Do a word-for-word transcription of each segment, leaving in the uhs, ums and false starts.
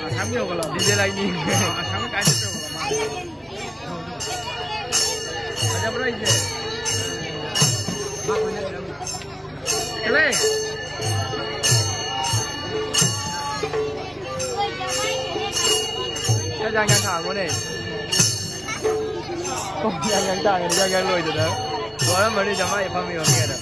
ꯑꯁꯥꯝ ꯌꯧꯒꯠꯂꯣ꯫ ꯗꯤ J ꯂꯥꯏꯠꯅꯤ꯫ Assam ꯀꯥꯏ ꯆꯠꯇꯧꯕ? ꯐꯖꯕ꯭ꯔꯣ ꯑꯩꯁꯦ? ꯆꯠꯂꯦ꯫ ꯆꯥꯛ ꯌꯥꯝ ꯊꯥꯡꯉꯨꯅꯦ꯫ ꯌꯥꯡ ꯌꯥꯡ ꯇꯥꯒꯅꯤ, ꯌꯥꯡ ꯌꯥꯡ ꯂꯣꯏꯗꯅ꯫ ꯋꯥꯔꯝꯃꯅꯤ ꯖꯃꯥꯏ ꯐꯝꯃꯤ ꯐꯝꯃꯤ ꯍꯥꯏꯅ꯫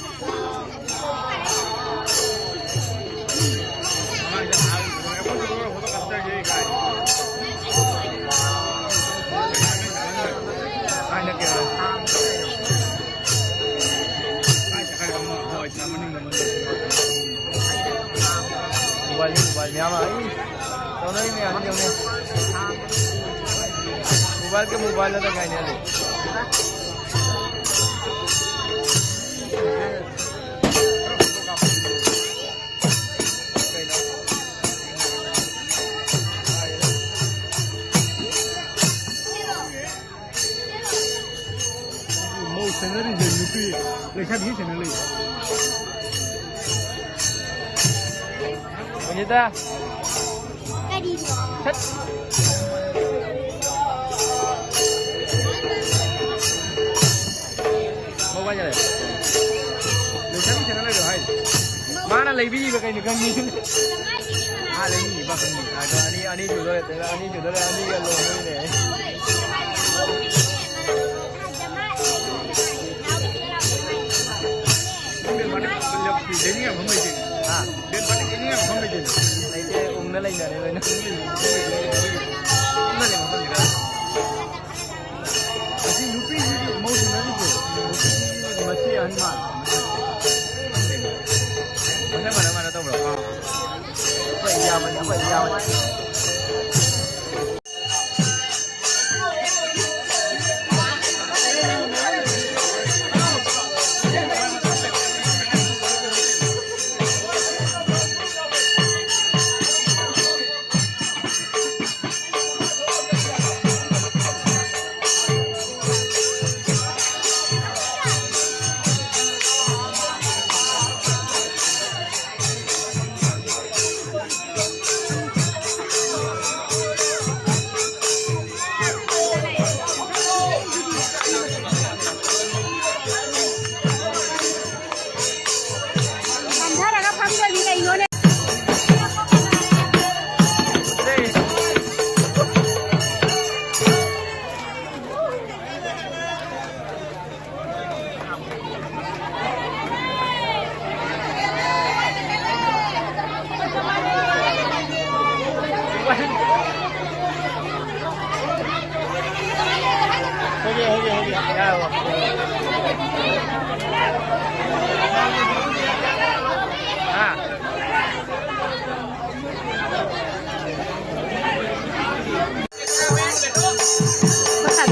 ꯃꯣꯕꯥꯏꯜꯒꯤ ꯃꯣꯕꯥꯏꯜ ꯃꯌꯥꯝ ꯑꯃ ꯑꯩ ꯇꯧꯅꯔꯤ ꯃꯌꯥꯝꯁꯤ ꯌꯦꯡꯉꯨꯅꯦ꯫ ꯃꯣꯕꯥꯏꯜꯒꯤ ꯃꯣꯕꯥꯏꯜ ꯅꯠꯇ ꯉꯥꯏꯅꯦ ꯑꯗꯨ꯫ ꯃꯧ ꯁꯦꯟꯅꯔꯤꯁꯦ ꯅꯨꯄꯤ ꯂꯩꯁꯥꯕꯤ ꯁꯦꯟꯅ ꯂꯩ꯫ ꯃꯣꯅꯤꯇꯥ꯫ ꯀꯔꯤꯅꯣ? ꯁꯠ꯫ ꯃꯧ ꯀꯥꯏ ꯆꯠꯂꯦ? ꯂꯩꯁꯥꯕꯤ ꯁꯦꯟꯅ ꯂꯩꯔꯣ ꯍꯥꯏ꯫ ꯃꯥꯅ ꯂꯩꯕꯤꯔꯤꯕ ꯀꯩꯅꯣ ꯈꯪꯉꯤ꯫ ꯃꯥ ꯂꯩꯅꯤꯡꯉꯤꯕ ꯈꯪꯉꯤ꯫ ꯑꯗꯣ ꯑꯅꯤ, ꯑꯅꯤ ꯁꯨꯗꯣꯔꯦ, ꯑꯅꯤ ꯁꯨꯗꯣꯔꯦ, ꯑꯅꯤꯒ ꯂꯣꯏꯗꯣꯔꯦ꯫ ꯍꯥ? ꯂꯩꯇꯦ, ꯎꯪꯅ ꯂꯩꯅꯔꯦ ꯂꯣꯏꯅ꯫ ꯎꯪꯅ ꯂꯩ ꯃꯐꯝꯁꯤꯗ꯫ ꯑꯁꯤ ꯅꯨꯄꯤꯁꯤꯒꯤ ꯃꯧ ꯁꯦꯟꯅꯔꯤꯁꯦ, ꯅꯨꯄꯤꯁꯤꯒꯤ ꯃꯆꯦ ꯑꯍꯟ ꯃꯥꯜꯂꯦ꯫ ꯃꯁꯛ ꯃꯥꯟꯅ ꯃꯥꯟꯅ ꯇꯧꯕ꯭ꯔꯣ? ꯑꯩꯈꯣꯏ ꯏꯌꯥꯝꯕꯅꯤ, ꯑꯩꯈꯣꯏ ꯏꯌꯥꯝꯕꯅꯤ꯫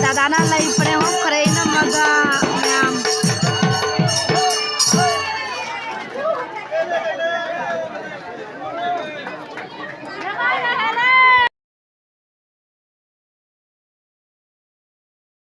ꯗꯥꯗꯥꯅ ꯂꯩ ꯄ꯭ꯔꯦꯝ ꯍꯧꯈ꯭ꯔꯦ꯫